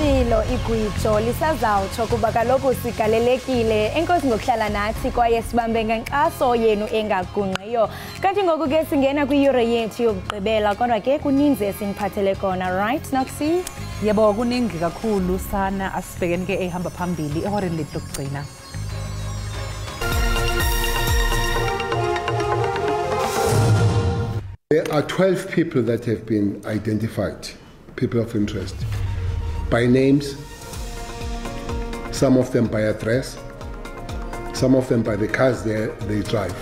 Litshilo igwijo lisazawutsho kuba kaloku sigalelekile. Enkosi ngokuhlala nathi kwaye sibambe ngenkxaso yenu engagungqiyo. Kanti ngoku ke singena kwiyure yethu yokugqibela, kodwa ke kuninzi esiniphathele kona, right Noxie? Yebo, kuningi kakhulu sana, asibhekeni ke ehamba phambili ehoreni lethu lokugcina. There are 12 people that have been identified, people of interest, by names, some of them by address, some of them by the cars they drive.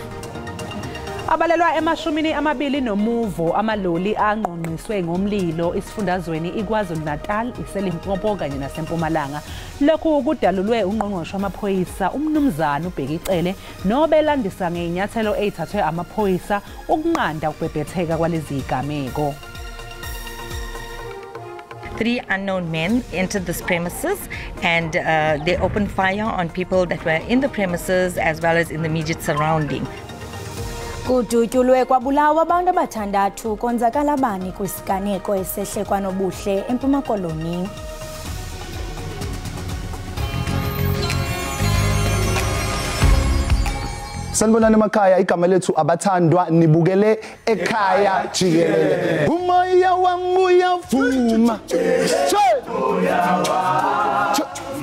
Abalelwa emashumini amabili nomuvo amaloli angqongqiswe ngomlilo isifundazweni iKwaZulu-Natal, iseLimpopo kanye naseMpumalanga. Lokhu kudalulwe ungqongqoshe wamaphoyisa umnumzana uBheki Cele nobelandisa ngeinyathelo ezithathwe amaphoyisa ukunqanda ukubhebhetheka kwalezi zigameko. 3 unknown men entered this premises and they opened fire on people that were in the premises as well as in the immediate surrounding. Kudutyulwe kwabulawa abantu abathandathu konzakala bani kwisiganeko esehle kwaNobuhle eMpuma Koloni. Sanibonani emakhaya, igama lethu abathandwa, nibukele ekhaya jikelele. Umoya wami uyavuma,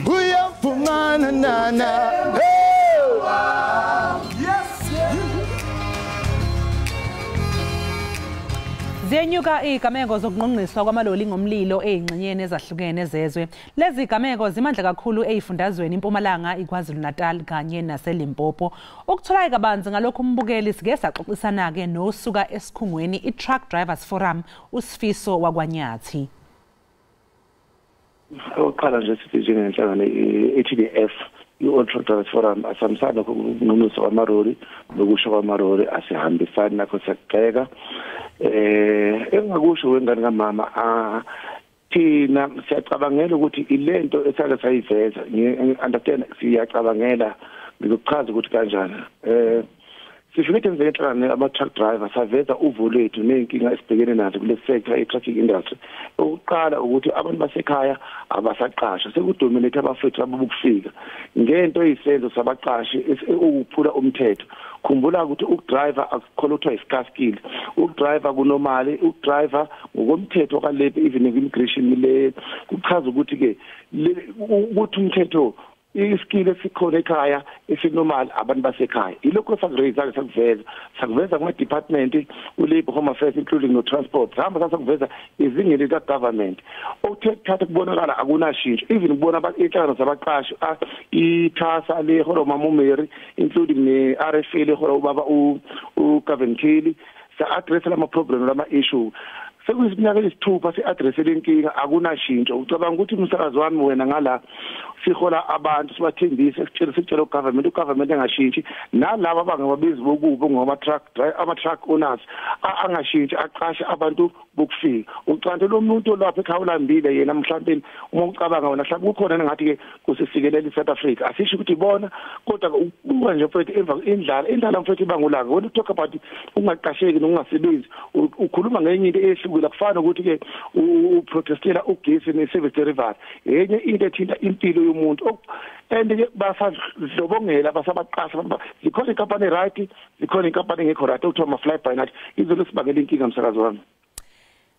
uyavuma na na na. Ziyenyuka izigameko zokungqongqiswa kwamaloli ngomlilo eyingxenyeni ezahlukene zezwe. Lezi zigameko zimandla kakhulu eyifundazweni iMpumalanga, iKwaZulu-Natal kanye naseLimpopo. Ukuthola kabanzi ngalokhu umbukeli sike saxoxisana ke nosuka esikhungweni iTruck Drivers Forum uSifiso wakwaNyathi. Oqala nje sithi njengenhlangano i-ATDF, i-All Truck Drivers Forum, asihambisani nokunqunqiswa kwamaloli nokusho kwamaloli, asihambisani nakho, siyagxeka. Engakusho wengane kamama, thina siyacabangela ukuthi ilento esake sayiveza, ngi-understand, siyacabangela, ngizochaza ukuthi kanjani. Sifike njengenhlangano ama-truck driver saveza uvo lwethu ney'nkinga esibhekene nazo kule sector ye-trucking industry. Okokuqala ukuthi abantu basekhaya abasaqashwa, sekudominate abafethu ababukufika ngento eyisenzo sabaqashi ukuphula umthetho. Khumbula ukuthi ukudriver akukhona kuthiwa i-scarce skill, ukudriver kunomali, ukudriver ngokomthetho ka-labour even immigration le kuchaza ukuthi-ke ukuthi umthetho iskill esikhona ekhaya esinormal abantu basekhaya. Ilokho sakuraise sakuveza kuma department uLabour, Home Affairs including no transport, sihamba sakuveza izingeni lika government. Okuthe kuthatha kubonakala akunashintsho, even kubona inhlangano zabaqashi iThasa lehola uMamumeri including ne-RFA lehola ubaba uGavin Kelly, sa-address lama problem lama issue. Sekuyiminyaka eyisithupha si-address lenkinga, akunashintsho. Ucabanga ukuthi umsakazi wami wena ngala sihola abantu sibathembise sitshele ugovernment, ugovernment engashintshi, nalabo abangababizi bokubo ngama-truck owners angashintshi, aqashe abantu bokufika. Ucante lo muntu olapha ekhaya ulambile yena, mhlawumbe uma ucabanga wena mhlawumbe kukhona engathi-ke kusisikelela i-South Africa. Asisho ukuthi ibona, kodwa ubuka nje mfethu emva indlala mfethu ibangulaka. When you talk about ungaqasheki nokungasebenzi, ukhuluma ngenye into ehlukile, kufana ukuthi-ke uprotestela ugesi ne-service delivery, enye into ethinta impilo yomuntu. And ke basadlobongela basabaqasha, zikhona inkampani right, zikhona inkampani engekho right, okuthiwa ama-fly by night. Izolo sibangela inkinga msakazi wami.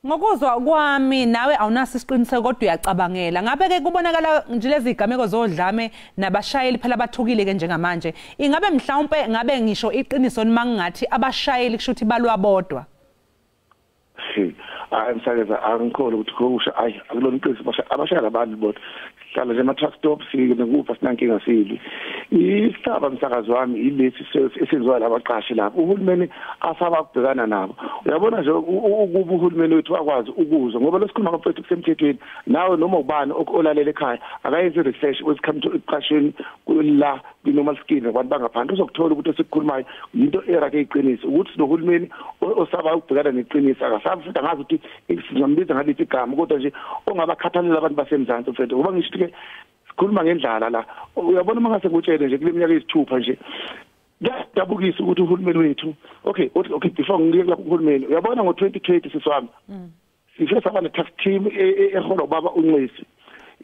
Ngokuzwa kwami nawe awunaso isiqiniseko kodwa uyacabangela. Ngabe ke kubonakala nje lezi zigameko zodlame nabashayeli phela bathukile ke njengamanje. Ingabe mhlawumbe ngabe ngisho iqiniso noma ngingathi abashayeli kusho ukuthi balwa bodwa? Hayi msakazi, angikholwa ukuthi kusho, hayi akulona iqiniso, abashayeli abantu bodwa. Sihlala nje ama-truck stop sikupha sinankinga sili. Isihlaba msakazi wami ilesi esenziwa labaqashi lapho uhulumeni asaba ukubhekana nabo. Uyabona nje ukuba uhulumeni wethu akwazi ukuzwa, ngoba lesikhuluma ngomfethu kusemthethweni, nawe noma ubani olalela ekhaya akayenzi research when it comes to ekuqashweni la kwi-normal skill abantu bangaphandle, uzokuthola ukuthi esikukhulumayo yinto erake iqiniso, ukuthi sinohulumeni osaba ukubhekana neqiniso, akasabi futhi angazi ukuthi singambiza ngaliphi igama, kodwa nje ongabakhathalela abantu baseMzansi mfethu. Ngoba ngisho ke sikhuluma ngendlala la, uyabona uma ngase ngutshele nje kule minyaka eyisithupha nje kuyadabukisa ukuthi uhulumeni wethu, okay before ngiye lapho uhulumeni, uyabona ngo-2020 siswami sifike saba ne-task team eholwa ubaba uNcisi.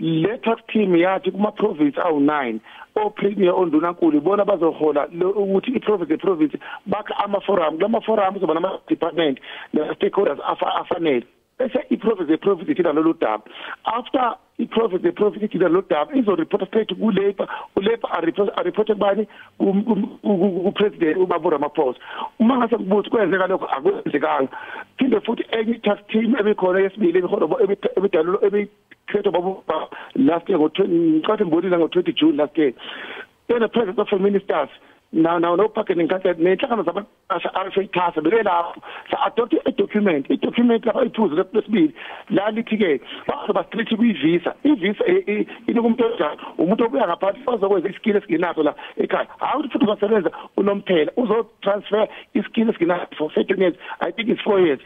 Le task team yathi kuma province awu9 o premier ondunankulu bona bazohola ukuthi i province bakha ama forum, lama forum kuzoba nama department na stakeholders afanele, bese i province ithina lolu daba. After i province ithina lolu daba izo report straight ku Labour, u Labour a report kubani, ku president ubaba Ramaphosa. Uma ngase kubuthi kwenzeka lokho akwenzekanga. Phinde futhi enye task team ebikhona yesibili ebikhona ebikhethwa baba last year ngo-20 June last year, in the presence of ministers now no bargaining council nenhlangano zabaqasha RFA TASA belapho sa adopt a document lapha iphuzu lesibili la lithi ke bazoba strict kwi-visa. I-visa inika umuntu onjani, umuntu obuya ngaphandle ozokwenza iskill esingenaso la ekhaya, hayi ukuthi futhi uzosebenza unomphela, uzotransfer iskill esingenaso for 13 years, I think it's 4 years.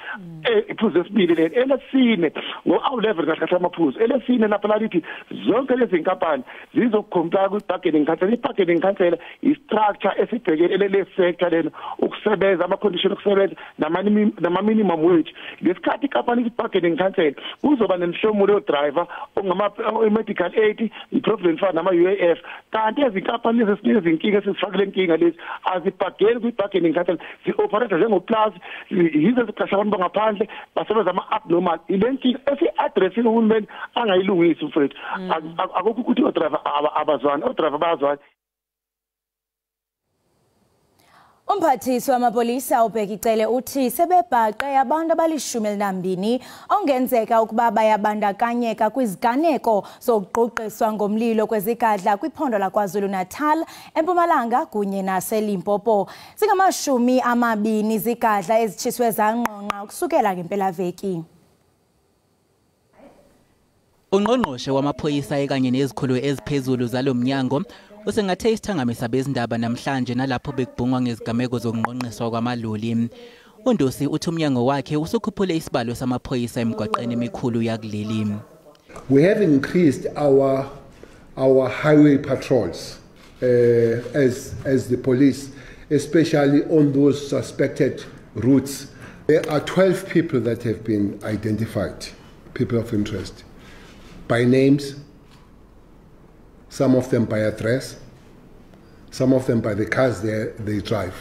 Iphuzu lesibili leli. Elesine ngo-awu-level kahle kahle amaphuzu elesine lapha la lithi zonke lezi nkampani zizocomply kwi-bargaining council. I-bargaining council i-structure esibhekele le sector lena ukusebenza, ama condition okusebenza nama minimum wage. Ngesikhathi company bargaining council kuzoba nemhlomulo yo driver ongama medical aid, i-provident fund nama UIF. Kanti ezinkampani ezinezinkinga esizifakile inkinga lezi azibhageli kwi-bargaining council, zi-operate njengoplus, yizo eziqasha abantu bangaphandle basebenza ama-abnormal. Ile nkinga esi-addressile uhulumeni angayilungisi mfowethu. Akukho ukuthi o-driver abazwani, o-driver bayazwana. Umphathiswa wamapolisa uBheki Cele uthi sebebhaqe abantu abali-12 ongenzeka ukuba bayabandakanyeka kwiziganeko zokugqugqiswa ngomlilo kwezigadla kwiphondo laKwaZulu-Natal, eMpumalanga kunye naseLimpopo. Zingama-20 izigadla ezitshiswe zangqongqa ukusukela ngempelaveki. Ungqongqoshe wamaphoyisa kanye nezikhulu eziphezulu zalo mnyango usengathe isithangami sabezindaba namhlanje nalapho bekubhungwa ngezigameko zokungqongqiswa kwamaloli. UNdosi uthi umnyango wakhe usukhuphule isibalo samaphoyisa emigwaqeni emikhulu yakuleli. We have increased our highway patrols as the police, especially on those suspected routes. There are 12 people that have been identified, people of interest, by names, some of them by address, some of them by the cars they drive.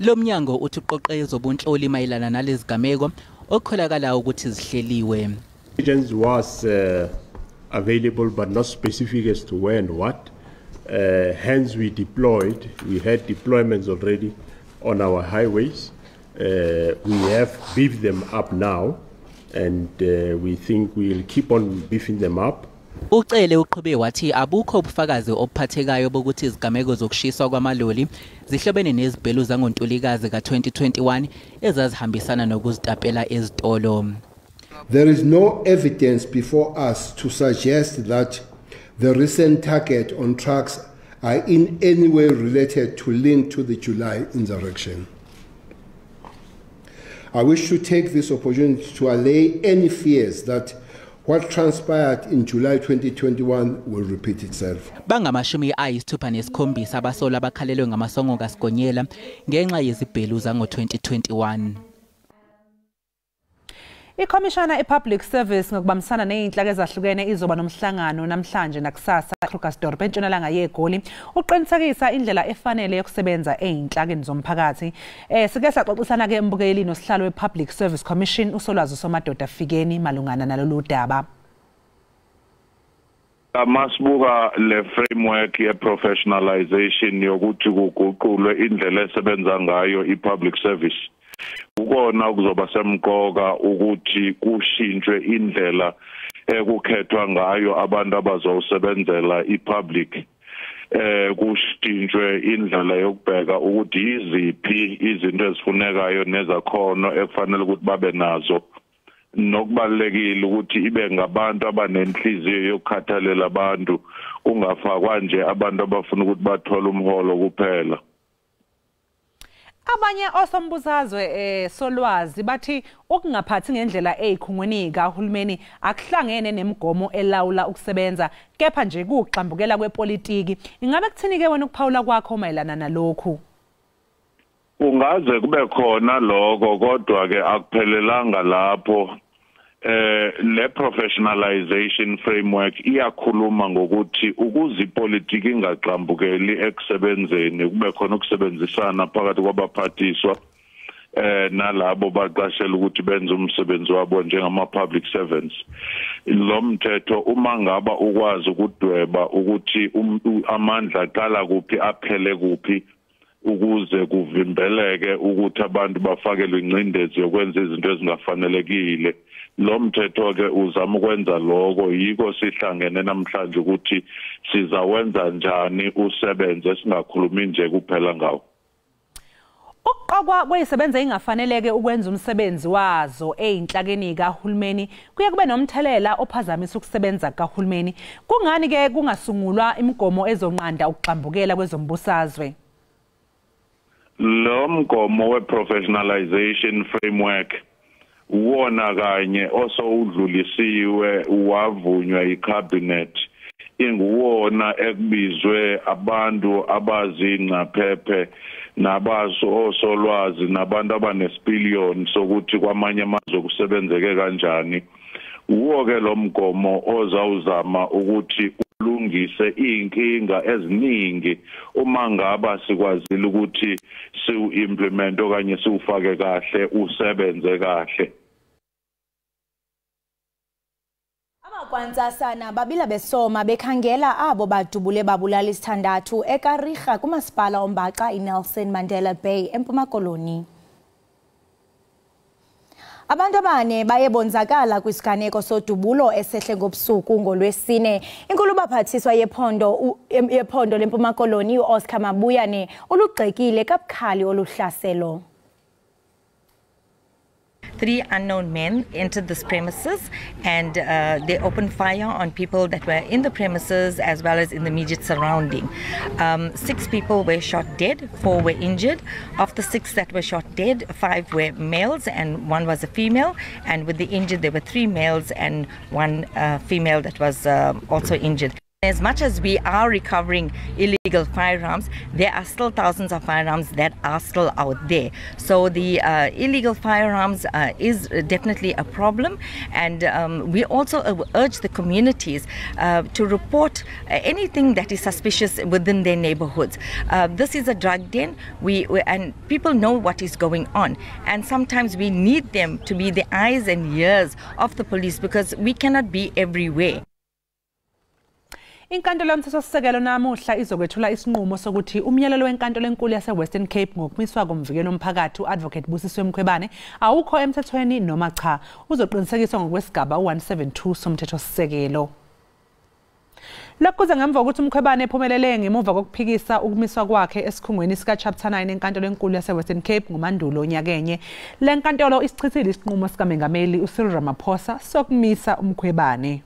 Lo mnyango uthi uqoqe ezobunhloli mayelana nalezigameko okukholakala ukuthi zihleliwe. Intelligence was available but not specific as to where and what. Hence we deployed, we had deployments already on our highways. We have beefed them up now and we think we'll keep on beefing them up. Ucele uqhube wathi abukho ubufakazi obuphathekayo bokuthi izigameko zokushiswa kwamaloli zihlobene nezibhelu zangoNtulikazi ka-2021 ezazihambisana nokuzitapela ezitolo. There is no evidence before us to suggest that the recent target on trucks are in any way related to link to the July insurrection. I wish to take this opportunity to allay any fears that what transpired in July 2021 will repeat itself. Bangama-67 abasolwa abakhalelwe ngamasongo kaSigonyela ngenxa yezibhelu zango-2021. Ikhomishana ePublic Service ngokubambisana nezinhlaka ezahlukene izoba nomhlangano namhlanje nakusasa eKrugersdorp entshonalanga yeGoli uqinisekisa indlela efanele yokusebenza ezinhlakeni zomphakathi. Sike saxoxisana ke embukeli nosihlalo wePublic Service Commission uSolwazi Somadoda Fikeni malungana nalolu daba. Masibuka le framework ye professionalization yokuthi kuguqulwe indlela esebenza ngayo iPublic Service. Kukona kuzoba semqoka ukuthi kushintshwe indlela ekukhethwa ngayo abantu abazowusebenzela ipublic, kushintshwe indlela yokubheka ukuthi iziphi izinto ezifunekayo nezakhono ekufanele ukuthi babe nazo, nokubalekile ukuthi ibe ngabantu abanenhliziyo yokukhathalela abantu, kungafakwa nje abantu abafuna ukuthi bathole umholo kuphela. Abanye osombusazwe solwazi bathi ukungaphathi ngendlela ezikhungweni kahulumeni akuhlangene nemigomo elawula ukusebenza kepha nje kuxambukela kwepolitiki. Ingabe kuthini ke wena ukuphawula kwakho mayelana nalokhu? Ungaze kube khona lokho, kodwa ke akuphelelanga lapho. Le professionalization framework iyakhuluma ngokuthi ukuze ipolitiki ingaqhambukeli ekusebenzeni, kube khona ukusebenzisana phakathi kwabaphathiswa nalabo baqashela ukuthi benze umsebenzi wabo njengama public servants. Lo mthetho uma ngaba ukwazi ukudweba ukuthi amandla aqala kuphi aphele kuphi, ukuze kuvimbeleke ukuthi abantu bafakelwe ingcindezi yokwenza izinto ezingafanelekile. Lo mthetho ke uzama ukwenza lokho, yiko sihlangene namhlanje ukuthi sizawenza njani usebenze, singakhulumi nje kuphela ngawo. Ukuqokwa kwezisebenzi engafaneleke ukwenza umsebenzi wazo ezinhlakeni kahulumeni kuye kube nomthelela ophazamisa ukusebenza kahulumeni. Kungani ke kungasungulwa imigomo ezonqanda ukuxambukela kwezombusazwe? Lo mgomo we-professionalization framework wona kanye osowudlulisiwe wavunywa iCabinet, inguwona ekubizwe abantu abazingcaphephe nabaso osolwazi nabantu abanesipiliyoni sokuthi kwamanye amazwe kusebenzeke kanjani. Uwo ke lo mgomo ozawuzama ukuthi ulungise inkinga eziningi uma ngaba sikwazile ukuthi siu-implement okanye siufake kahle usebenze kahle. Abakwantsasana babila besoma bekhangela abo badubule babulala isithandathu eKariga kumasipala ombaxa iNelson Mandela Bay eMpuma Koloni. Abantu abane baye bonzakala kwisiganeko sodubulo esehle ngobusuku ngolwesine. Inkulubaphathiswa yephondo leMpuma Koloni uOscar Mabuyane ulugxekile kabukhali oluhlaselo. 3 unknown men entered this premises and they opened fire on people that were in the premises as well as in the immediate surrounding. 6 people were shot dead, 4 were injured. Of the 6 that were shot dead, 5 were males and 1 was a female. And with the injured, there were 3 males and 1 female that was also injured. As much as we are recovering illegal firearms, there are still thousands of firearms that are still out there. So the illegal firearms is definitely a problem. And we also urge the communities to report anything that is suspicious within their neighborhoods. This is a drug den, and people know what is going on. And sometimes we need them to be the eyes and ears of the police because we cannot be everywhere. Inkantolo yomthethosisekelo namuhla izokwethula isinqumo sokuthi umyalelo wenkantolo enkulu yase-Western Cape ngokumiswa komvikeli womphakathi u-Advocate Busisiwe Mkhwebane awukho emthethweni noma cha, uzoqinisekiswa ngokwesigaba u-172 somthethosisekelo. Lokhu kuza ngemva kokuthi uMkhwebane ephumelele ngemuva kokuphikisa ukumiswa kwakhe esikhungweni sika-Chapter 9 enkantolo enkulu yase-Western Cape ngoMandulo nyakenye. Le nkantolo isichithile isinqumo sikamengameli uCyril Ramaphosa sokumisa uMkhwebane.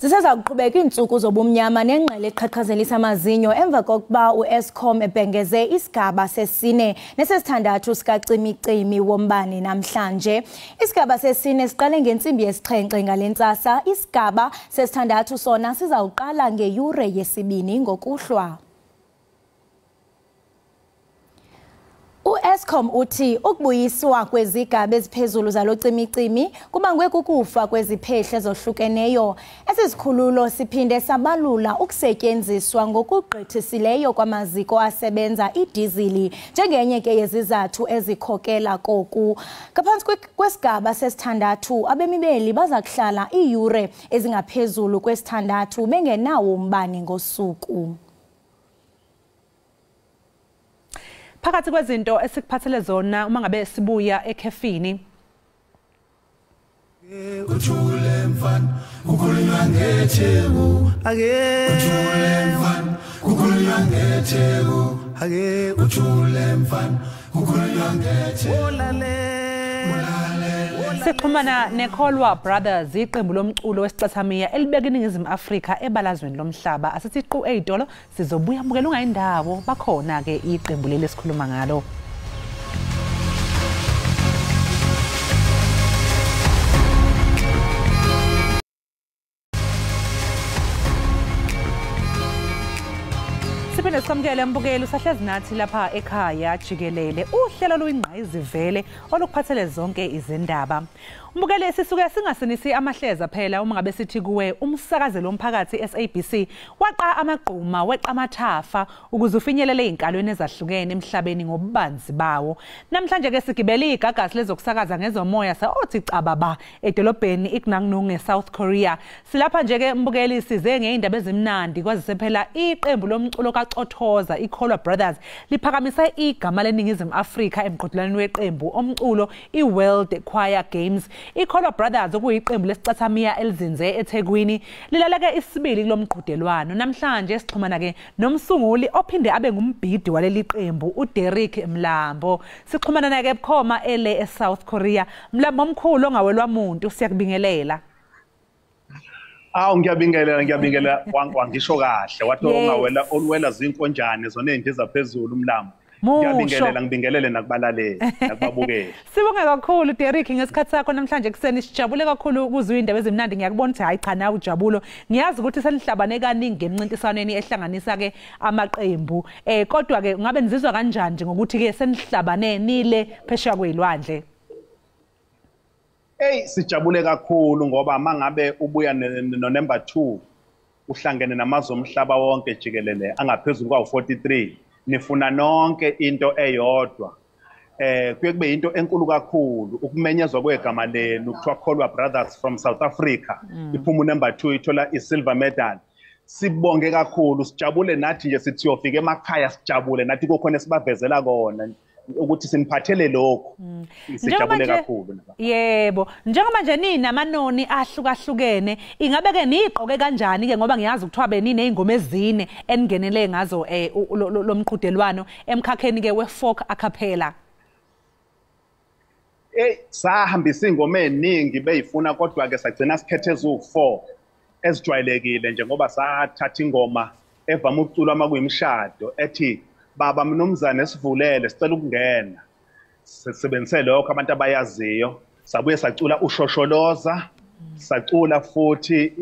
Ziseza kuqhubeka iintsuku zobumnyama nengqele eqhaqhazelisa amazinyo emva kokuba uEskom ebhengeze isigaba sesine nesesithandathu sikacimicimi wombane namhlanje. Isigaba sesine siqale ngentsimbi yesixhenxe ngale ntsasa, isigaba sesithandathu sona sizawuqala ngeyure yesibini ngokuhlwa. U-Eskom uthi ukubuyiswa kwezigaba eziphezulu zalocimicimi kubangwe kukufa kweziphehle ezohlukeneyo. Esi sikhululo siphinde sabalula ukusetyenziswa ngokugqithisileyo kwamaziko asebenza idizili njengenye ke yezizathu ezikhokela koku. Ngaphantsi kwesigaba sesithandathu, abemibeli baza kuhlala iiyure ezingaphezulu kwesithandathu bengenawo umbane ngosuku. Phakathi kwezinto esikuphathele zona uma ngabe sibuya ekhefini. Uthule mfana kukhulunywa ngeTheku, ake uthule mfana kukhulunywa ngeTheku, ake uthule mfana kukhulunywa ngeTheku. Sixhumana neKholwa Brothers, iqembu lomculo wesicathamiya elibeka iNingizimu Afrika ebalazweni lomhlaba. Asithi qu eyitolo sizobuya bukela ungayindawo, bakhona ke iqembu leli esikhuluma ngalo. Siphinde Sisamukele mbukeli usahlezi nathi lapha ekhaya jikelele uhlelo luyingqayizivele olukuphathele zonke izindaba. Mbukeli sisuke singasinisi amahleza phela uma ngabe sithi kuwe umsakazelo womphakathi SABC waqa amagquma weqa amathafa ukuze ufinyelele izinkalweni ezahlukene emhlabeni ngobubanzi bawo. Namhlanje ke sigibele igagasi lezokusakaza ngezomoya saothi cababa edolobheni iGangneung eSouth Korea. Silapha nje ke mbukeli size ngeindaba ezimnandi kwazise phela iqembu lomculo kaCothoza iKholwa Brothers liphakamisa igama leNingizimu Afrika emqhudelwaneni weqembu omculo iWorld Choir Games. iKholwa Brothers okuyiqembu lesicathamiya elizinze eThekwini lilaleke isibili kulomqhudelwano. Namhlanje sixhumana ke nomsunguli ophinde abe ngumbhidi waleli qembu uDerek Mlambo. Sixhumana naye ke bukhoma ele eSouth Korea. Mlambo omkhulu ongawelwa muntu, siyakubingelela. Awu ngiyabingelela wangisho kahle wathi ongawela oluwela zinkonjane zona ezindiza phezulu uMlambo. Ngiyabingelela ngibingelele nakubalaleli nakubabukeli. Sibonge kakhulu Derek ngesikhathi sakho namhlanje kuseni, sijabule kakhulu ukuzwa indaba ezimnandi. Ngiyakubona ukuthi hayi cha nawe ujabulo. Ngiyazi ukuthi senihlabane kaningi emncintiswaneni ehlanganisa ke amaqembu. Kodwa ke ngabe nizizwa kanjani nje ngokuthi ke senihlabane nile phesheya kwezilwandle? Hey, sijabule kakhulu ngoba mangabe ubuya no number 2 uhlangene namazwe omhlaba wonke jikelele angaphezulu kwawo 43 nifuna nonke into eyodwa. Kuye kube into enkulu kakhulu ukumenyezwa kwegama lenu kuthiwa Kholwa Brothers from South Africa. Iphuma number 2 ithola i-silver medal. Sibonge kakhulu, sijabule nathi nje sithi siyofika emakhaya sijabule nathi kukhona esibavezela kona ukuthi siniphathele lokho. Sijabule kakhulu. Yebo, njengoba nje ninamanoni ahlukahlukene, ingabe ke niqoke kanjani ke ngoba ngiyazi ukuthiwa beninezingoma ezine eningenele ngazo lomqhudelwano emkhakheni ke we-folk a cappella? Sahambisa ingoma eziningi beyifuna kodwa ke sagcina sikhethe eziwu4 ezijwayelekile nje ngoba sathatha ingoma evama ukuculwa uma kuyimishado ethi baba mnumzane sivulele sicela ukungena. Sisebenzise lokho abantu abayaziyo. Sabuye sacula ushosholoza, sacula futhi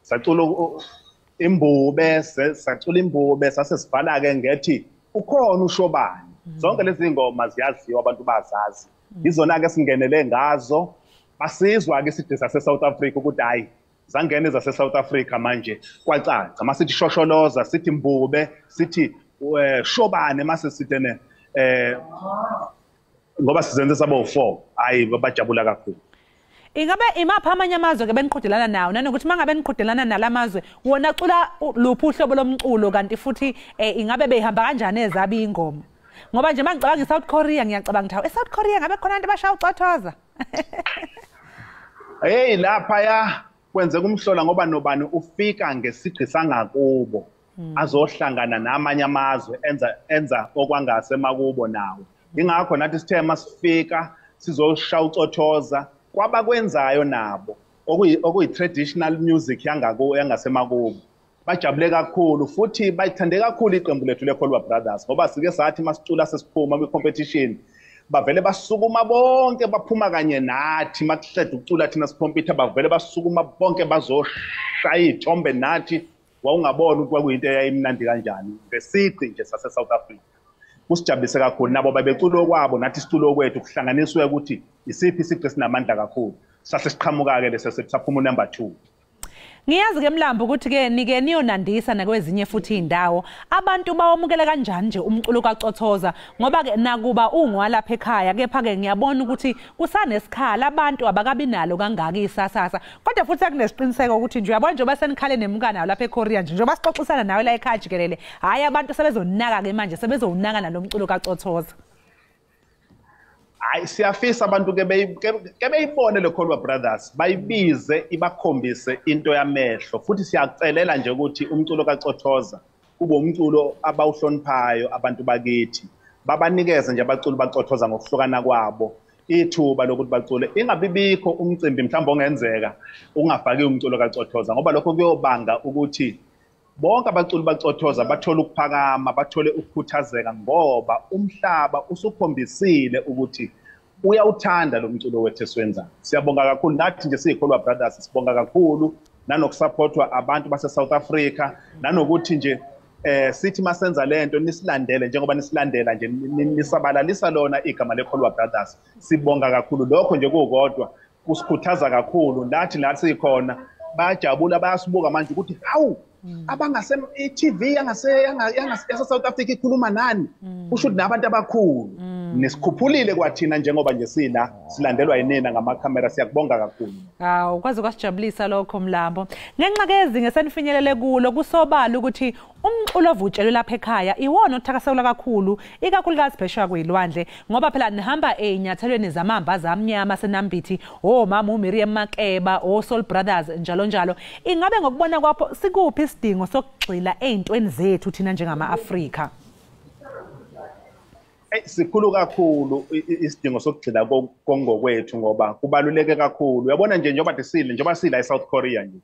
sacula imbube, sacula imbube sase sibhala ke ngethi ukhona ushobani. Zonke lezi ngoma ziyaziwa abantu bazazi. Izona ke singenele ngazo. Basizwa ke sithi sase South Africa ukuthi hayi zangene zase South Africa manje kwacaca. Masithi shosholoza, sithi mbube, sithi shobane, mase sithene ngoba sizenze sabo 4 hayi bajabula kakhulu. Ingabe imapha amanye amazwe ke beniqhudelana nawo, nanokuthi mangabe niqhudelana nalamazwe wona cula luphi uhlobo lomculo, kanti futhi ingabe behamba kanjani ezabi ingoma? Ngoba nje mangicabanga iSouth Korea ngiyacabanga ukuthi eSouth Korea ngabe khona abantu abashaya ucothoza. Hey, lapha ya kwenzeka umhlola ngoba nobani ufika ngesigqi sangakubo azohlangana namanye amazwe enza okwangasemakubo nawo. Ingakho nathi sithe masifika sizoshaya ucothoza kwabakwenzayo nabo okuyi traditional music yangasemakubo. Bajabule kakhulu futhi bayithande kakhulu iqembu lethu leKholwa Brothers ngoba sike sathi masicula sesiphuma kwi-competition bavele basukuma bonke baphuma kanye nathi. Makuhleda ukucula thina sikhompyutha bavele basukuma bonke bazoshaya iy'thombe nathi. Wawungabona ukuthi kwakuyinto eyayimnandi kanjani ngesigqi nje sase South Africa. Kusijabulise kakhulu nabo babecula okwabo nathi siculo kwethu kuhlanganiswe ukuthi isiphi isigqi esinamandla kakhulu. Sase siqhamuka-ke leso saphuma number 2. Ngiyazi ke Mlambo ukuthi ke nike niyonandisa nakwezinye futhi indawo. Abantu bawamukela kanjani nje umculo kaCothoza? Ngoba ke nakuba ungwalapha ekhaya kepha ke ngiyabona ukuthi kusanesikhala abantu abakabi nalo kangaka isasasa. Kodwa futhi akunesiqiniseko ukuthi nje uyabona njengoba senikhale nemuka nawo lapha eKorea nje njengoba sixoxisana nawe la ekhaya jikelele, hayi abantu sebezonaka ke manje sebezowunaka nalomculo kaCothoza. Hayi siyafisa abantu ke beyibone le Kholwa Brothers, bayibize ibakhombise into yamehlo. Futhi siyakucelela nje ukuthi umculo kaCothoza kube umculo abawuhloniphayo abantu bakithi, babanikeze nje abaculi bacothoza ngokuhlukana kwabo ithuba lokuthi bacule. Ingabibikho umcimbi mhlawumbe ongenzeka ungafaki umculo kaCothoza ngoba lokho kuyobanga ukuthi bonke abaculi bacothoza bathole ukuphakama, bathole ukukhuthazeka ngoba umhlaba usukhombisile ukuthi uyawuthanda lo mculo wethu esiwenzayo. Siyabonga kakhulu nathi nje siyiKholwa Brothers, sibonga kakhulu nanokusupportwa abantu base South Africa, nanokuthi nje Sithi masenza lento nisilandele njengoba nisilandela nje nisabalalisa lona igama leKholwa Brothers. Sibonga kakhulu lokho nje kukodwa kusikhuthaza kakhulu nathi la sikhona bayajabula bayasibuka manje ukuthi hawu abangase i-TV yangase South Africa ikhuluma nani, kusho ukuthi nabantu abakhulu nisikhuphulile kwathina njengoba nje sila silandelwa yinina ngamakhamera. Siyakubonga kakhulu. Hawu, kwaze kwasijabulisa lokho Mlambo. Ngenxa kezinga esenifinyelele kulo kusobala ukuthi umculo ovutshelwe lapha ekhaya iwona othakaselwa kakhulu, ikakhulukazi phesheya kwezilwandle, ngoba phela nihamba ezinyathelweni zamamba zamnyama senambithi, omama uMiriam Makeba, oSoul Brothers njalo njalo. Ingabe ngokubona kwakho sikuphi isidingo sokugxila ezintweni zethu thina njengama-Afrika? Sikhulu kakhulu isidingo sokugxila kongokwethu ngoba kubaluleke kakhulu. Uyabona nje njengoba sile njengoba sila eSouth Korea nje,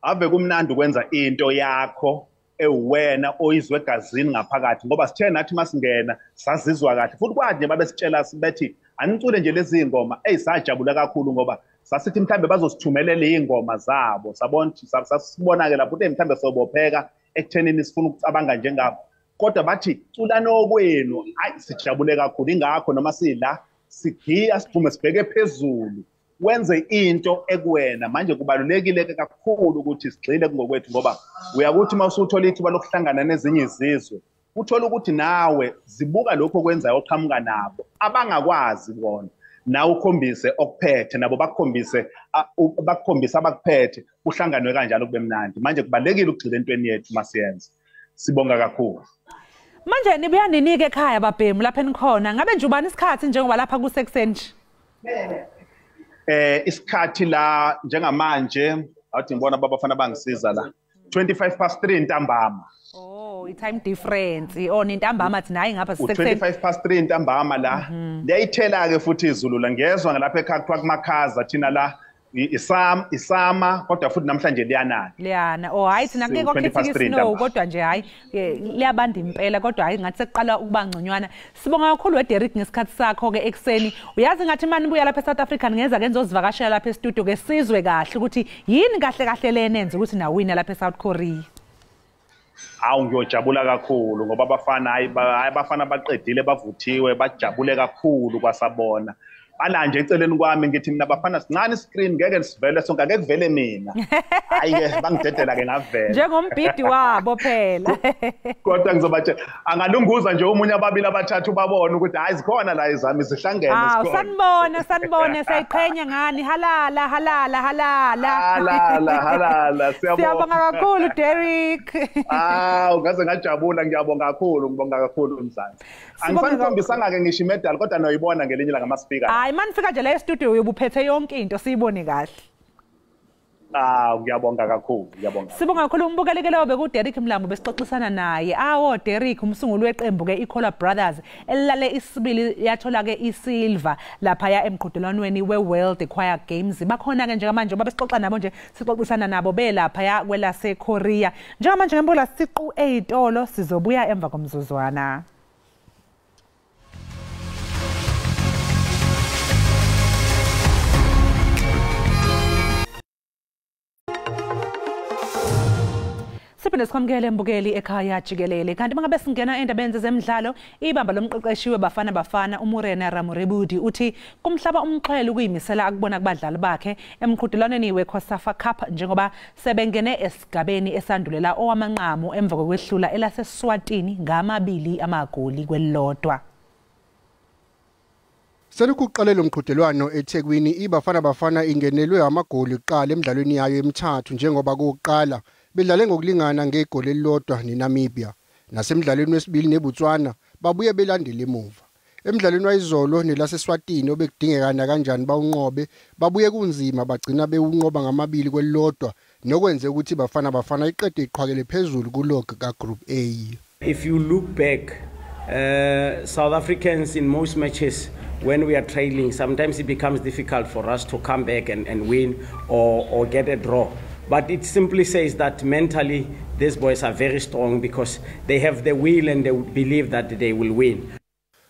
ave kumnandi ukwenza into yakho ewena oyizwe egazini ngaphakathi, ngoba sithe nathi masingena sazizwa kahle futhi kwathi nje babesitshela bethi anicule nje lezi ngoma, eyisajabula kakhulu ngoba sasithi mhlambe bazosithumelela izingoma zabo, sabona sasibona ke lapho ukuthi mhlambe sobopheka ekuthenini sifuna ukucabanga njengabo, kodwa bathi culani okwenu. Hayi, sijabule kakhulu. Ingakho noma sila sigiya siphume sibheke phezulu wenze into ekuwena. Manje kubalulekile kakhulu ukuthi sigxile kungokwethu, ngoba uyakuthi uma usuthola ithuba lokuhlangana nezinye izizwe uthola ukuthi nawe zibuka lokho okwenzayo oqhamuka nabo abangakwazi bona, nawe ukhombise okuphethe nabo bakukhombise bakukhombise abakuphethe, kuhlanganwe kanjalo kube mnandi. Manje kubalulekile ukugxila entweni yethu masiyenze. Sibonga kakhulu. Manje nibuya nini-ke ekhaya babhemu lapha enikhona? Ngabe nje ubani isikhathi njengoba lapha kusekuseni nje? Isikhathi la njengamanje athi ngibona babafana bangisiza la 3:25 ntambama. Oh, i-time difference. Oh, nintambama thina hayi ngapha sisekuseni. 3:25 ntambama la. Liyayithela ke futhi izulu la, ngezwe ngalapha ekhaya kuthiwa kumakhaza thina la isama kodwa futhi namhlanje liyanana. Liyana. Oh, hayi thina kuke kwakhethika isnow kodwa nje hayi liyabanda impela, kodwa hayi ngathi sekuqala ukuba ngconywana. Sibonga kakhulu weDerek ngesikhathi sakho ke ekseni. Uyazi ngathi mani buya lapha eSouth Africa ngeza ke nizozivakashela lapha e-studio ke sizwe kahle ukuthi yini kahle kahle lenenze ukuthi nawina lapha eSouth Korea. Awu, ngiyojabula kakhulu ngoba abafana hayi abafana baqedile bavuthiwe bajabule kakhulu kwasabona. Bala nje eceleni kwami ngithi mina bafana sincane screen ngeke sivele sonke, angeke kuvele mina. Hayi ke bangidedela ke ngavela. Njengombhidi wabo phela. Kodwa ngizobatshela angalunguza nje omunye ababili abathathu babone ukuthi hayi zikhona la izami zihlangene zikhona. Sanibona sanibona siyayiqhenya ngani. Halala halala halala. Halala halala siyabonga. Siyabonga kakhulu Derek. Ah, ngaze ngajabula, ngiyabonga kakhulu, ngibonga kakhulu Mzansi. Angisanikhombisanga ke ngisho imedal kodwa noyibona ngelinye la ngama speaker. Hayi manifika nje la e-studio uyobuphethe yonke into siyibone kahle. Ah, ngiyabonga kakhulu, ngiyabonga. Sibonga kakhulu umbukeli lowo bekuDerek Mlambo besixoxisana naye. Awo Derek umsunguli weqembu ke iKholwa Brothers elilale isibili yathola ke isilver lapha ya emqhudelwanweni weWorld Choir Games. Bakhona ke njengamanje ngoba besixoxa nabo nje sixoxisana nabo belapha ya kwelase Korea. Njengamanje ngempela siqu ezitolo sizobuya emva komzuzwana. Siphinde sikwamukele mbukeli ekhaya jikelele. Kanti mangabe singena endabeni zezemidlalo, ibamba lomqeqeshi weBafana Bafana uMorena Ramorebudi uthi kumhlaba umxhwele ukuyimisela akubona kubadlali bakhe emqhudelwaneni weCOSAFA Cup njengoba sebengene esigabeni esandulela owamanqamu emva kokwehlula elaseSwatini 2-1. Selokhu kuqale lo mqhudelwano eThekwini, iBafana Bafana ingenelwe amagoli kuqala emidlalweni yayo emithathu njengoba kuqala bedlale ngokulingana ngegoli elilodwa neNamibia. Nasemidlalweni wesibili neBotswana babuye belandela emuva. Emidlalweni wayizolo nelaseSwatini obekudingeka kanjani bawunqobe, babuye kunzima bagcina bewunqoba 2-1 nokwenze ukuthi Bafana Bafana iqede iqhwakele phezulu kulog kaGroup A. If you look back, South Africans in most matches when we are trailing, sometimes it becomes difficult for us to come back and win or get a draw. But it simply says that mentally these boys are very strong because they have the will and they believe that they will win.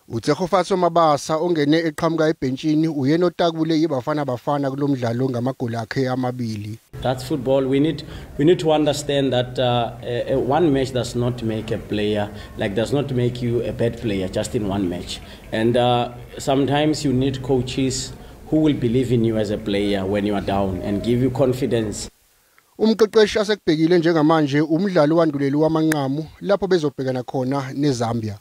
UTshegofatso Mabasa ongene eqhamuka ebhentshini uyena otakule iBafana Bafana kulomdlalo ngamagoli akhe amabili. That's football. We need to understand that one match does not make a player, like does not make you a bad player just in one match. And sometimes you need coaches who will believe in you as a player when you are down and give you confidence. Umqeqeshi asekubhekile njengamanje umdlalo wanduleli wamanqamu lapho bezobhekana khona neZambia.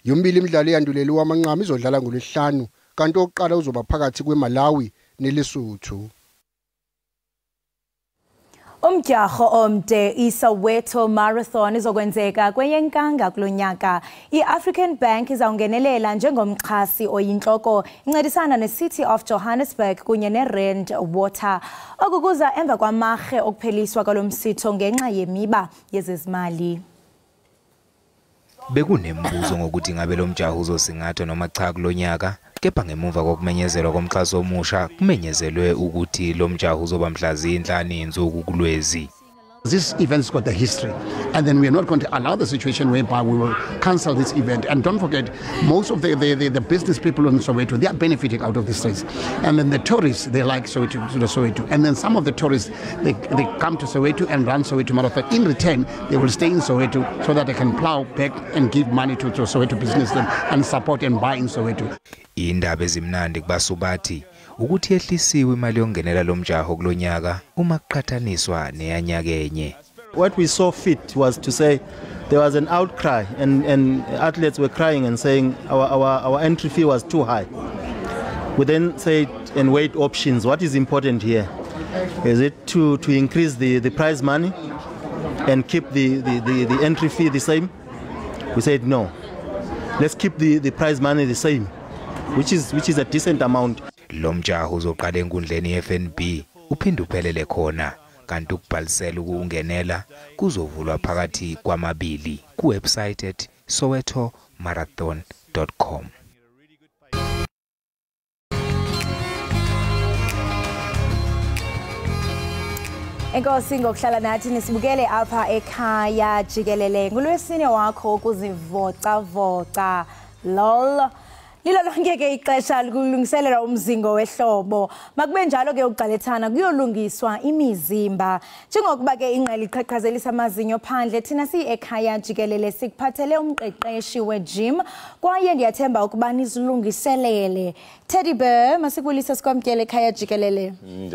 Yombili imidlalo eyanduleli wamanqamu izodlala ngoLwesihlanu kanti oqala uzoba phakathi kweMalawi neLesotho. Umdyarho omde iSoweto Marathon izokwenzeka kweyenkanga kulonyaka. I-African Bank izawungenelela njengomxhasi oyinhloko incedisana ne-City of Johannesburg kunye ne-Rand Water. Oku kuza emva kwamarhe okupheliswa kwalo msitho ngenxa yemiba yezezimali. Bekunembuzo ngokuthi ngabe lo mjaho uzosingathwa noma cha kulonyaka, kepha ngemuva kokumenyezelwa komxhaso omusha kumenyezelwe ukuthi lo mjaho uzoba mhla zinhlanu izinsuku kuLwezi. This event's got a history, and then we are not going to allow the situation whereby we will cancel this event. And don't forget, most of the business people in Soweto, they are benefiting out of this race. And then the tourists, they like Soweto. And then some of the tourists, they come to Soweto and run Soweto Marathon. In return, they will stay in Soweto so that they can plow back and give money to Soweto businessmen and support and buy in Soweto. Indaba ezimnandi kubasubathi ukuthi yehlisiwe imali yongenela lomjaho kulonyaka uma kuqhathaniswa neyanyakenye. What we saw fit was to say there was an outcry and athletes were crying and saying our entry fee was too high. We then said and weighed options. What is important here? Is it to increase the prize money and keep the entry fee the same? We said no. Let's keep the prize money the same, which is a decent amount. Lo mjaho uzoqala enkundleni yeFNB uphinde uphelele khona, kanti ukubhalisela ukungenela kuzovulwa phakathi kwamabili ku-website at sowetomarathon.com. Enkosi ngokuhlala nathi nisibukele apha ekhaya jikelele. Ngolwesine wakho ukuzivocavoca. Lol. Lilo lonke ke ixesha lokulungiselela umzingo wehlobo. Makube njalo ke uqalethana kuyolungiswa imizimba. Njengokuba ke ingqele iqhaqhazelisa amazinyo phandle, thina si ekhaya jikelele sikuphathele umqeqeshi we-gym kwaye ndiyathemba ukuba nizilungiselele. Teddy Bear, masikulisa sikwamkele ekhaya jikelele.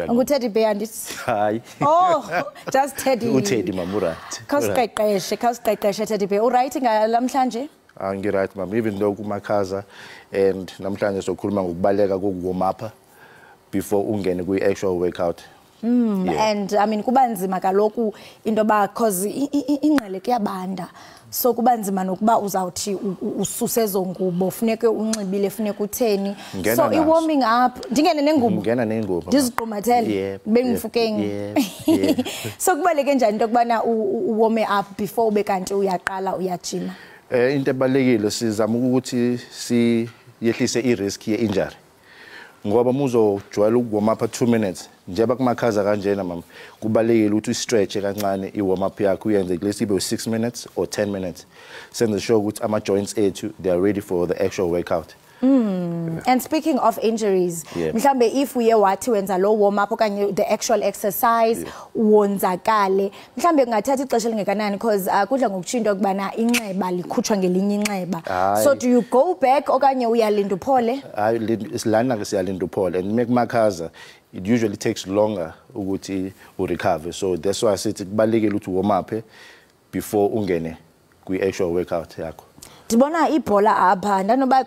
Ungu Teddy Bear andithi? Hayi. Oh, just Teddy. UTeddy mamurat. Khawusiqeqeshe Teddy Bear. Uright ngalamhlanje? Angiright ma'am, even though kumakhaza and namhlanje sokhuluma ngokubaleka kokuwarm up before ungene kwi actual workout. Yeah. And I mean kuba nzima kaloku into ba cause ingqele kuyabanda. So kuba nzima nokuba uzawuthi ususe ezongubo funeke unxibile funeke utheni. So i warming up ndingene nengubo. Ngena nengubo. Ndiziqumathele bengifukeng. So kubaleke njani into kubana u warm up before ube kanti uyaqala uyajima? Into ebalekile sizama ukuthi siyehlise i-risk ye-injury ngoba muzojwayela ukuwarm up 2 minutes njengoba kumakhaza kanjena mama kubalekile ukuthi u-stretch kancane i-warm up yakho uyenze at least ibe 6 minutes or 10 minutes senze sure ukuthi ama-joints ethu they are ready for the actual workout. And speaking of injuries, mhlambe if uye wathi wenza lo warm up okanye the actual exercise wonzakale, mhlambe kungathatha ixesha elingakanani because kudla ngokutshintsha ukubana inxeba likhutshwa ngelinye inxeba. So do you go back okanye uyalinda uphole? Hayi, silana ke siyalinda uphole, and make makhaza it usually takes longer ukuthi u recover, so that's why sithi kubalekile ukuthi warm up before ungene kwi actual workout yakho. Ndibona ibhola apha ndanoba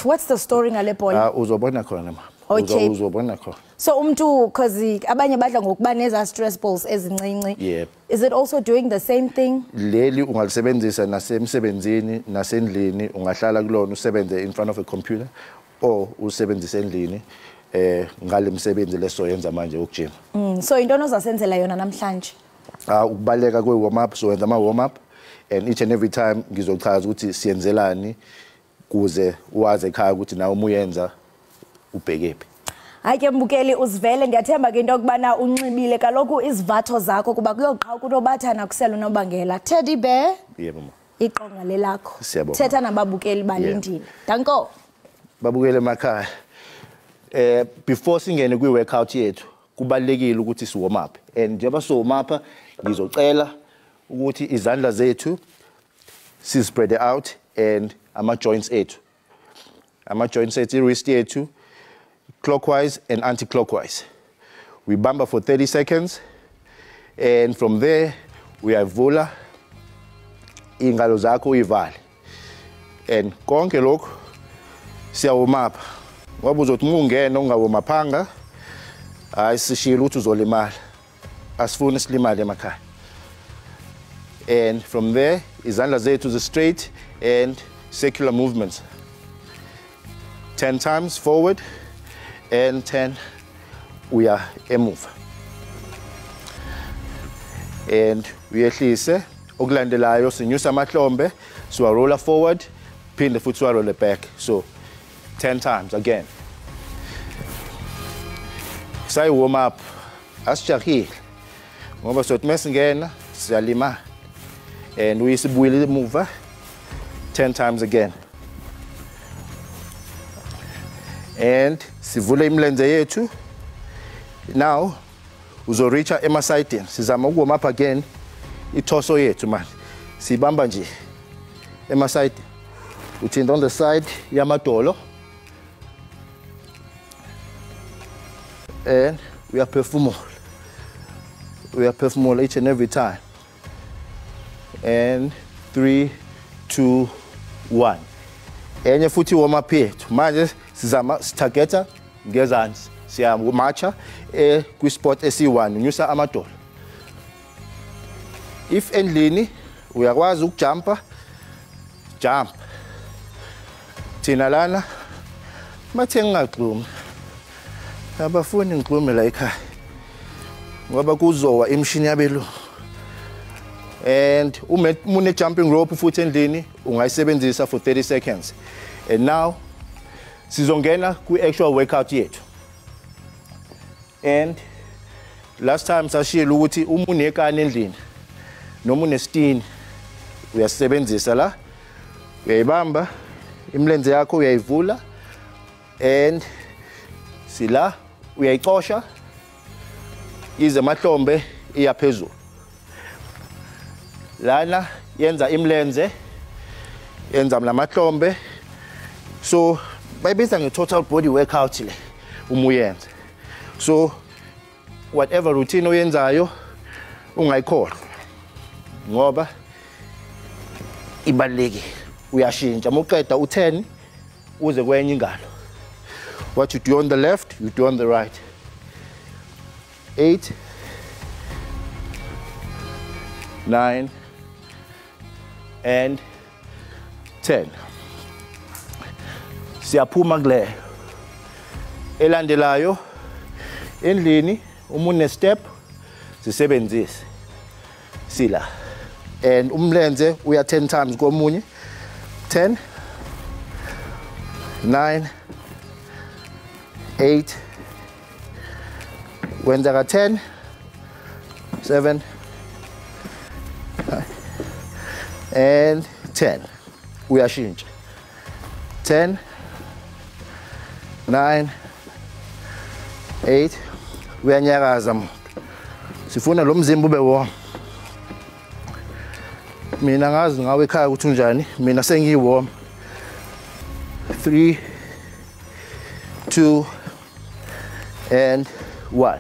what's the story ngale bhola? Uzobona khona ma. Okay. Uzobona khona. So umntu because abanye badla ngokuba neza stress balls ezincinci. Yep. Is it also doing the same thing? Leli ungalisebenzisa nasemsebenzini nasendlini, ungahlala kulona usebenze in front of a computer or usebenzise endlini ngale msebenzi lesoyenza manje ukujima. So into ozasenzela yona namhlanje? Ukubaleka kwe warm up, so wenza ama warm up. And each and every time ngizochaza ukuthi siyenzelani kuze waze ekhaya ukuthi nawe umuyenza ubhekephi. Hayi ke mbukeli uzivele, ndiyathemba ke into yokubana unxibile kaloku izivatho zakho kuba kuyoqhawuka unobathana kusela unobangela. Teddy Bear. Yebo ma. Iqonga lelakho. Thetha nababukeli balindile. Danko. Babukele emakhaya. Before singene kwi workout yethu kubalekile ukuthi si warm up. And njengoba si warm up ngizocela ukuthi izandla zethu si spread out and ama joints ethu. Ama joints ethu, wrist yethu, clockwise and anti-clockwise. We bamba for 30 seconds and from there uyavula ingalo zakho uyivale. And konke lokho siyawarm up. Ngoba uzothi ungena ungawarm-upanga, hayi sishilo ukuthi uzolimala. Asifuni silimale emakhaya. And from there izandla zethu zi straight and circular movements. 10 times forward and 10 uya emuva. And uyehlise okulandelayo sinyusa amahlombe siwa roller forward phinde futhi siwa roll back. So 10 times again. Sayi warm up asijahile ngoba sothi mesingena siyalima and uyisibuyile emuva 10 times again. And sivule imilenze yethu. Now uzoreacha emasayidini. Sizama ukuwarm up again itorso yethu manje. Sibamba nje emasayidini. Uthinta on the side yamadolo. And we are performing. We are performing each and every time. And 3, 2, 1. Enye futhi warm up yethu. Manje sizama sitargeta ngezansi. Siyamarcha kwi-spot esi-1 unyusa amadolo. If endlini uyakwazi ukujumpa, jump. Thina lana mathe ngingagxumi. Abafuni ngigxume la ekhaya ngoba kuzowa imishini yabelungu. And une jumping rope futhi endlini ungayisebenzisa for 30 seconds. And now sizongena kwi-actual workout yethu. And last time sashilo ukuthi uma unekani endlini noma unesitini uyasebenzisa la, uyayibamba imilenze yakho uyayivula and sila uyayicosha ize mahlombe iya phezulu. Lana yenza imilenze, yenza namahlombe. So bayibiza nge-total body workout le uma uyenza. So whatever routine oyenzayo ungayikhohlwa ngoba ibalulekile. Uyashintsha mawuqeda u10 uze kwenye ingalo. What you do on the left, you do on the right. 8, 9 and 10. Siyaphuma kuleyo. Elandelayo endlini uma une step sisebenzise sila. And umlenze uya 10 times komunye. 10, 9, 8, wenza ka 10, 7, and 10. Uyashintsha. 10, 9, 8. Uyanyakaza muntu. Sifuna lo mzimba ube warm. Mina ngazi ngawe ekhaya ukuthi unjani. Mina sengiyi-warm. 3, 2 and 1.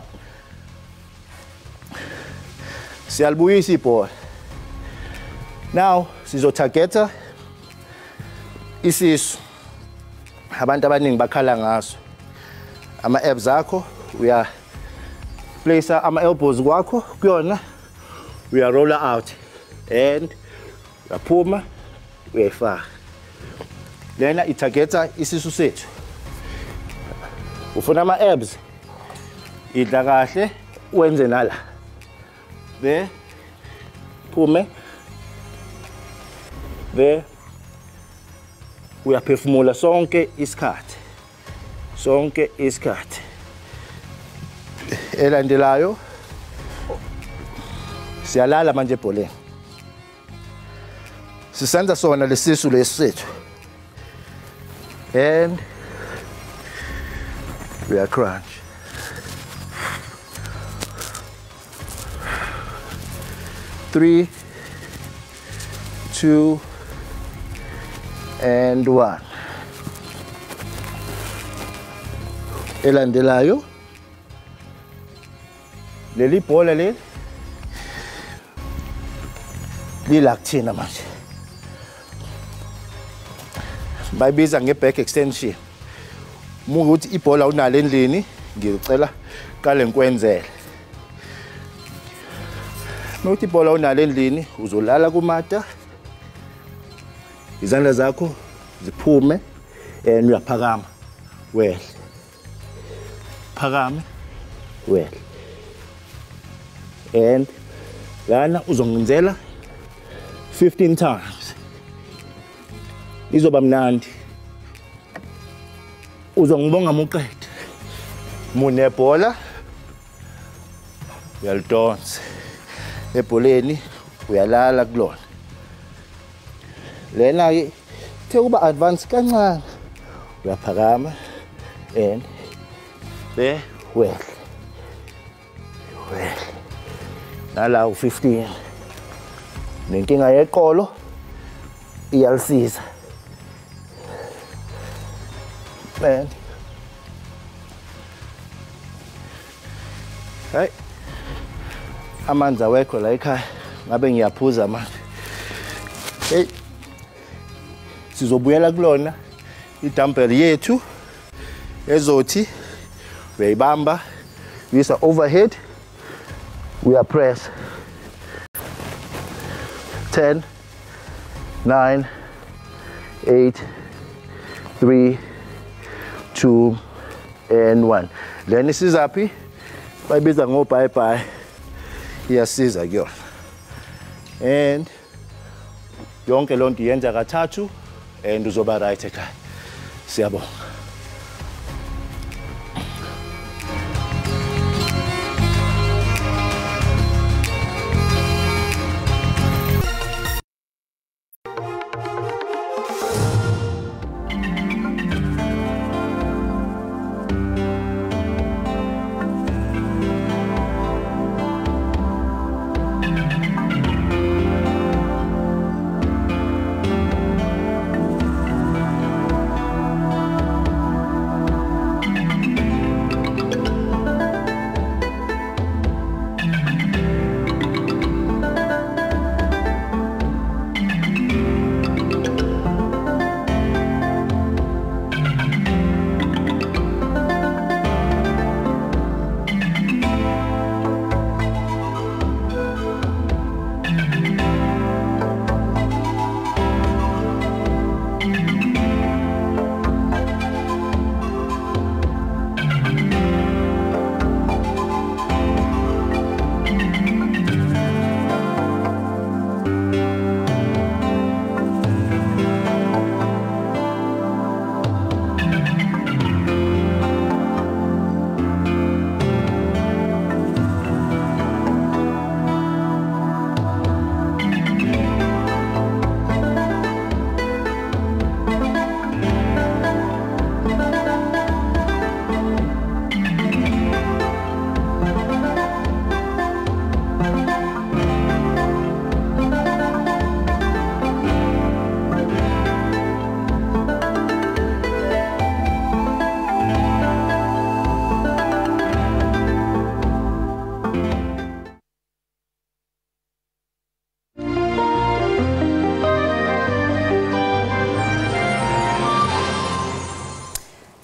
Siyalibuyisa ibhola. Now sizotargeta isisu. Abantu abaningi bakhala ngaso. Ama abs akho uya place ama elbows kwakho kuyona, uya roll out and uyaphuma uyayifaka. Lena itargeta isisu sethu. Ufuna ama abs, idla kahle wenze nala. There, phume. There, uyaphefumula sonke isikhathi. Sonke isikhathi. Elandelayo siyalala manje ebholeni. Sisenza sona lesisu lesisethu. And we are crunch. 3, 2, and 1. Elandelayo. Leli bhola leli lila kuthina manje. Bayibiza nge-back extension. Mukuthi ibhola unalo endlini, ngicela qale ngikwenzele. Nokuthi ibhola unalo endlini, uzolala kumata. Izandla zakho ziphume and uyaphakama. Wehle. Phakame. Wehle. And lana uzongenzela 15 times. Izoba mnandi. Uzongibonga muqede. Munebhola uyalidonsa. Ebholeni uyalala kulona. Lena ke ithe kuba advance kancane. Uyaphakama and there wehle. Wehle. Nala u15. Nenkinga yeqolo iyalisiza. Man. Hey. Amanzi awekho la ekhaya. Ngabe ngiyaphuza manje. Hey. Sizobuyela kulona i-dumbbell yethu ezothi uyayibamba uyisa overhead, we are press. 10, 9, 8, 3, 2, and 1. Lena isizaphi? Bayibiza ngo bye bye. Iyasiza kuyona. And yonke lonto iyenza kathathu and uzoba right ekhaya. Siyabonga.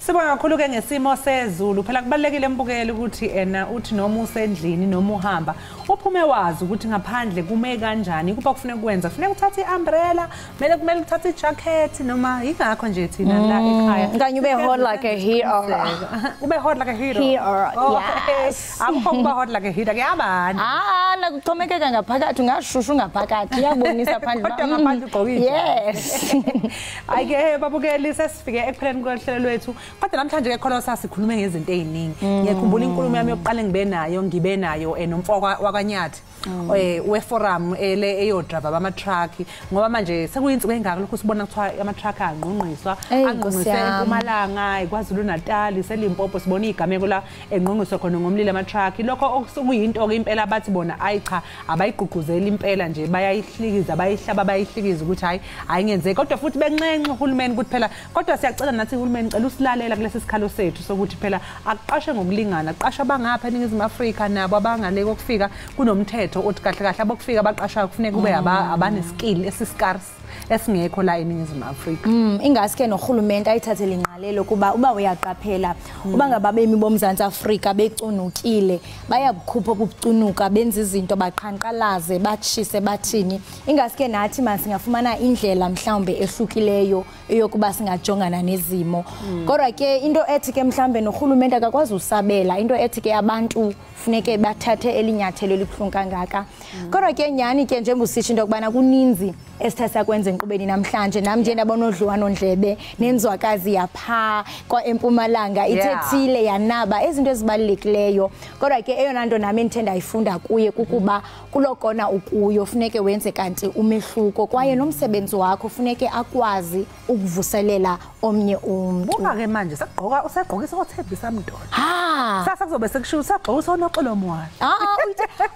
Sibonga kakhulu ke ngesimo sezulu. Phela kubalekile embukeli ukuthi ena uthi noma usendlini noma uhamba uphume wazi ukuthi ngaphandle kume kanjani, kuba kufuneka ukwenza, kufuneka uthathe iumbrella, kumele uthathe ijacket noma ingakho nje thina la ekhaya. Kanye ube hot like a hero. Ube hot like a hero. Hero. Yes. Akukho kuba hot like a hero kuyabani. Ah, la kuxhomekeka ngaphakathi ungashushu ngaphakathi iyabonisa phandle. Kodwa ngaphandle ugqokile. Yes. Ayike babukeli sesifike ekupheleni kohlelo lwethu. Kodwa namhlanje ke khona sasikhulume ngezinto eziningi. Ngiyakhumbula inkulumo yami yokuqala ngibe nayo nomfoko wakwaNyathi weforum le eyodriver bama-truck, ngoba manje sekuyinsuku engaka lokhu sibona kuthiwa ama-truck angqongqiswa, angqongqiswe eMpumalanga, eKwaZulu Natal, seLimpopo, sibona igameko la engqongqiswa khona ngomlilo ama-truck. Lokho okuyinto-ke impela abathi bona ayi cha, abayigqugquzeli impela nje, bayayihlikiza, bayihlaba, bayihlikiza ukuthi hayi ayingenzeki, kodwa futhi benxenxa uhulumeni ukuthi phela, kodwa siyacela nathi uhulumeni cela usilalela kulesi sikhalo sethu sokuthi phela akuqashwe ngokulingana, aqashwe abangapha eNingizimu Afrika nabo abangale kokufika. Kunomthetho othi kahle kahle abokufika abaqashayo kufuneka kube abaneskill esiscarce esingekho la eNingizimu Afrika. Ingaske nohulumende ayithathele ingqalelo, kuba uba uyaqaphela uba ngababemi boMzantsi Afrika becunukile, bayabukhupha ukucunuka, benza izinto, baqhankqalaze, batshise, bathini. Ingaske nathi masingafumana indlela mhlawumbe ehlukileyo eyokuba singajongana nezimo. Kodwa ke into ethi ke mhlawumbe nohulumende akakwazi usabela, into ethi ke abantu funeke bathathe elinyathelo elibuhlungu kangaka. Kodwa ke nyani ke njengoba usisho into yokubana kuninzi esithe sakwenza enkqubeni namhlanje, nami nje ndabona odliwanondlebe nenzwakazi yapha kwa eMpumalanga ithethile yanaba izinto ezibalulekileyo. Kodwa ke eyona nto nami endithe ndayifunda kuye kukuba kulokona ukuyo funeke wenze kanti umehluko, kwaye nomsebenzi wakho funeke akwazi ukuvuselela omnye umntu. Buka ke manje sagqoka, usagqokisa oThembisa Mdoda. Sasa kuzobe sekushiwo usagqokisa oNoxolo Mwana.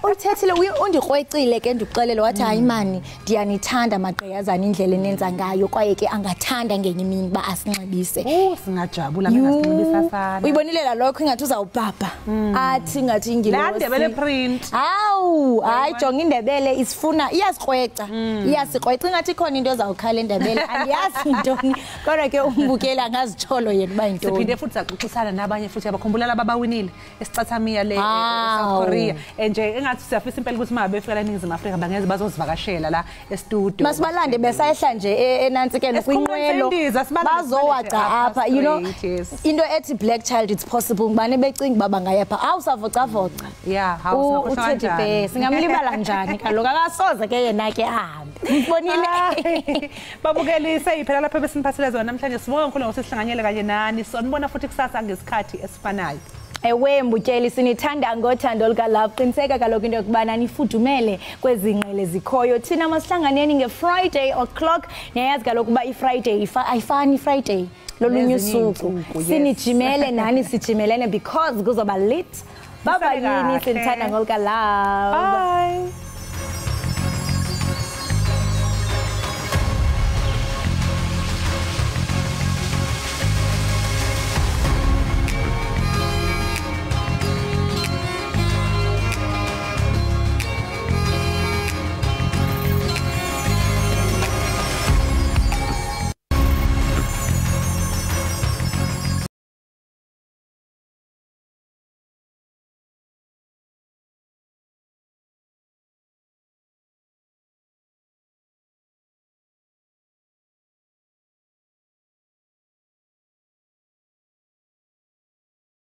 Uyithethile, undikrwecile ke ndikuxelele, wathi hayi mani ndiyanithanda magqiyazana indlela enenza ngayo, kwaye ke angathanda ngenye imini uba asinxibise. Singajabula mengasinxibisa sana. Uyibonile lokho ingathi uzawubhabha, athi ngathi ingilosi. La Ndebele print. Hawu, hayi jonga iNdebele isifuna, iyasikrweca. Iyasikrweca ingathi ikhona into ezawukhala eNdebele, andiyazi intoni. Kodwa ke umbukeli angazitholo yena uba yintoni. Siphinde futhi saxoxisana nabanye futhi abakhumbula laba abawinile esicathamiya le eSouth Korea. Nje engathi siyafisa impela ukuthi uma befika la eNingizimu Afrika bangeze bazozivakashela la e-studio. Masibalande besayehla nje enansi ke kwinqwelo, bazowaca apha, you know, into ethi black child it's possible, ngibane becinga uba bangayapha. Awu savocavoca. Yeah, hawu singakohlwa kanjani? Singamlibala njani kaloku, akasoze ke yena ke ahambe. Ngibonile. Babukeli, seyiphela lapha besiniphathele zona namhlanje. Sibonga kakhulu ngokusihlanganyela kanye nani. Sonibona futhi kusasa ngesikhathi esifanayo. Ewe mbukeli, sinithanda ngothando lukalove. Qiniseka kaloku into yokubana nifudumele kwezi ngqele zikhoyo. Thina masihlanganeni ngeFriday o'clock. Niyayazi kaloku uba iFriday ayifani iFriday lolunye usuku. Sinijimele nani, sijimelene because kuzoba lit. Bye bye, sinithanda ngolukalove. Bye.